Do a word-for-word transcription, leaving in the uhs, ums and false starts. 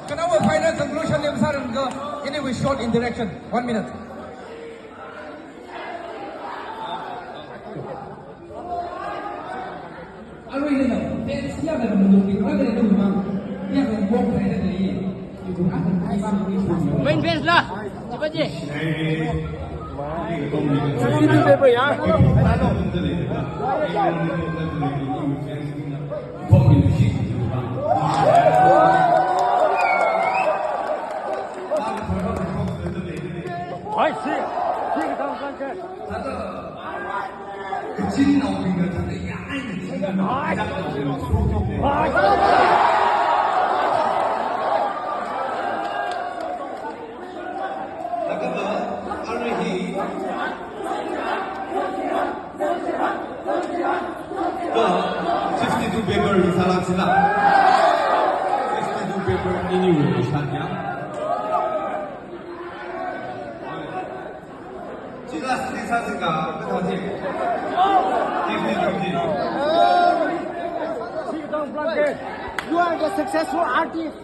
Khanāva final conclusion leisāra kha, anyway, short interaction. One minute. Arui nana, fans ya da mundu ki, ra da nana mang. Ya da bok da da ni. Main fans la. Chibaji. Fifty-two paper ya. Hai, si. Si ka tang kan ke. Kachin naobingna thāda ya ai ni. Laga ba, arui hi. Ba, fifty-two paper ni sālak sila. Fifty-two paper ini wui shan ya. Chila sini sasika, betul sih. Fifty-fifty. You are the successful artist.